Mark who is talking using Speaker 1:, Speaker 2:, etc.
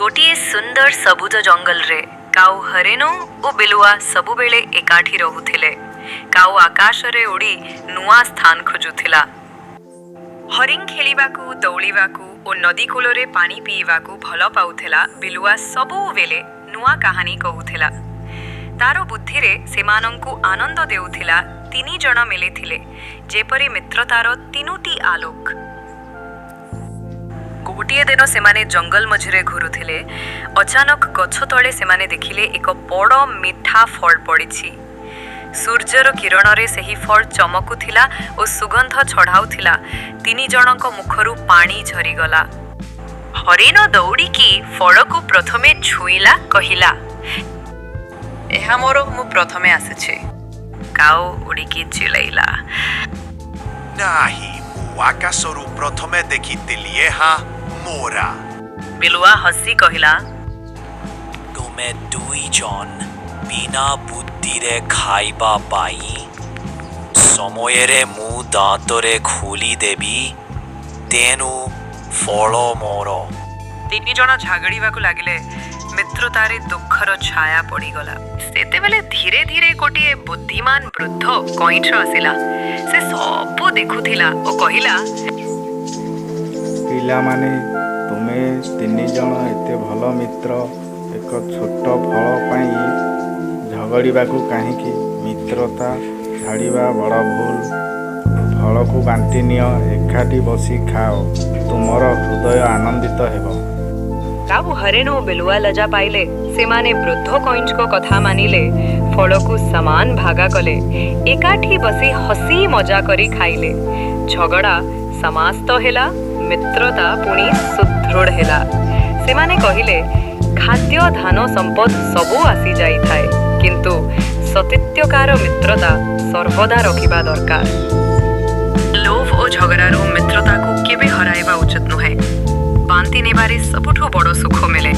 Speaker 1: ଗୋଟିଏ ସୁନ୍ଦର ସବୁଜ ଜଙ୍ଗଲରେ କାଉ, ହରିଣ ଓ ବିଲୁଆ ସବୁବେଳେ ଏକାଠି ରହୁଥିଲେ। କାଉ ଆକାଶରେ ଉଡ଼ି ନୂଆ ସ୍ଥାନ ଖୋଜୁଥିଲା। ହରିଣ ଖେଳିବାକୁ, ଦୌଡ଼ିବାକୁ ଓ ନଦୀ କୂଳରେ ପାଣି ପିଇବାକୁ ଭଲ ପାଉଥିଲା। ବିଲୁଆ ସବୁବେଳେ ନୂଆ କାହାଣୀ କହୁଥିଲା। ତାର ବୁଦ୍ଧିରେ ସେମାନଙ୍କୁ ଆନନ୍ଦ ଦେଉଥିଲା। 3 ଜଣ ମିଳିଥିଲେ ଯେପରି ମିତ୍ରତାର ତିନୋଟି ଆଲୋକ। ଗୋଟିଏ ଦିନ ସେମାନେ ଜଙ୍ଗଲ ମଝିରେ ଘୁରୁଥିଲେ। ଅଚାନକ ଗଛ ତଳେ ସେମାନେ ଦେଖିଲେ ଏକ ବଡ଼ ମିଠା ଫଳ ପଡ଼ିଛି। ସୂର୍ଯ୍ୟର କିରଣରେ ସେହି ଫଳ ଚମକୁଥିଲା ଓ ସୁଗନ୍ଧ ଛଡ଼ାଉଥିଲା। 3 ଜଣଙ୍କ ମୁଖରୁ ପାଣି ଝରିଗଲା। ହରିଣ ଦୌଡ଼ିକି ଫଳକୁ ପ୍ରଥମେ ଛୁଇଁଲା। କହିଲା, "ଏହା ମୋର, ମୁଁ ପ୍ରଥମେ ଆସିଛି।" କାଉ ଉଡ଼ିକି ଚିଲେଇଲା,
Speaker 2: ନାହିଁ, ମୁଁ ଆକାଶରୁ ପ୍ରଥମେ ଦେଖିଥିଲି, ଏହା ମୋର।
Speaker 1: ବିଲୁଆ ହସି କହିଲା,
Speaker 3: ତୁମେ 2 ଜଣ ବିନା ବୁଦ୍ଧିରେ ଖାଇବା ପାଇଁ ସମୟରେ ମୁଁ ଦାନ୍ତରେ ଖୋଲିଦେବି, ତେଣୁ ଫଳ ମୋର।
Speaker 1: 3 ଜଣ ଝଗଡ଼ିବାକୁ ଲାଗିଲେ। ମିତ୍ରତାରେ ଦୁଃଖର ଛାୟା ପଡ଼ିଗଲା। ସେତେବେଳେ ଧୀରେ ଧୀରେ ଗୋଟିଏ ବୁଦ୍ଧିମାନ ବୃଦ୍ଧ କଇଁଛ ଆସିଲା। ସେ ସବୁ ଦେଖୁଥିଲା ଓ କହିଲା,
Speaker 4: ପିଲାମାନେ, ତୁମେ 3 ଜଣ ଏତେ ଭଲ ମିତ୍ର, ଏକ ଛୋଟ ଫଳ ପାଇଁ ଝଗଡ଼ିବାକୁ କାହିଁକି? ମିତ୍ରତା ଛାଡ଼ିବା ବଡ଼ ଭୁଲ। ଫଳକୁ ବାଣ୍ଟି ନିଅ, ଏକାଠି ବସି ଖାଅ, ତୁମର ହୃଦୟ ଆନନ୍ଦିତ ହେବ।
Speaker 1: କାଉ, ହରିଣ ଓ ବିଲୁଆ ଲଜା ପାଇଲେ। ସେମାନେ ବୃଦ୍ଧ କଇଁଛଙ୍କ କଥା ମାନିଲେ। ଫଳକୁ ସମାନ ଭାଗ କଲେ। ଏକାଠି ବସି ହସି ମଜା କରି ଖାଇଲେ। ଝଗଡ଼ା ସମାପ୍ତ ହେଲା, ମିତ୍ରତା ପୁଣି ସୁଦୃଢ଼ ହେଲା। ସେମାନେ କହିଲେ, ଖାଦ୍ୟ, ଧନ, ସମ୍ପଦ ସବୁ ଆସିଯାଇଥାଏ, କିନ୍ତୁ ସତ୍ୟକାର ମିତ୍ରତା ସର୍ବଦା ରଖିବା ଦରକାର। ଲୋଭ ଓ ଝଗଡ଼ାରୁ ମିତ୍ରତାକୁ କେବେ ହରାଇବା ଉଚିତ ନୁହେଁ। ବାଣ୍ଟି ନେବାରେ ସବୁଠୁ ବଡ଼ ସୁଖ ମିଳେ।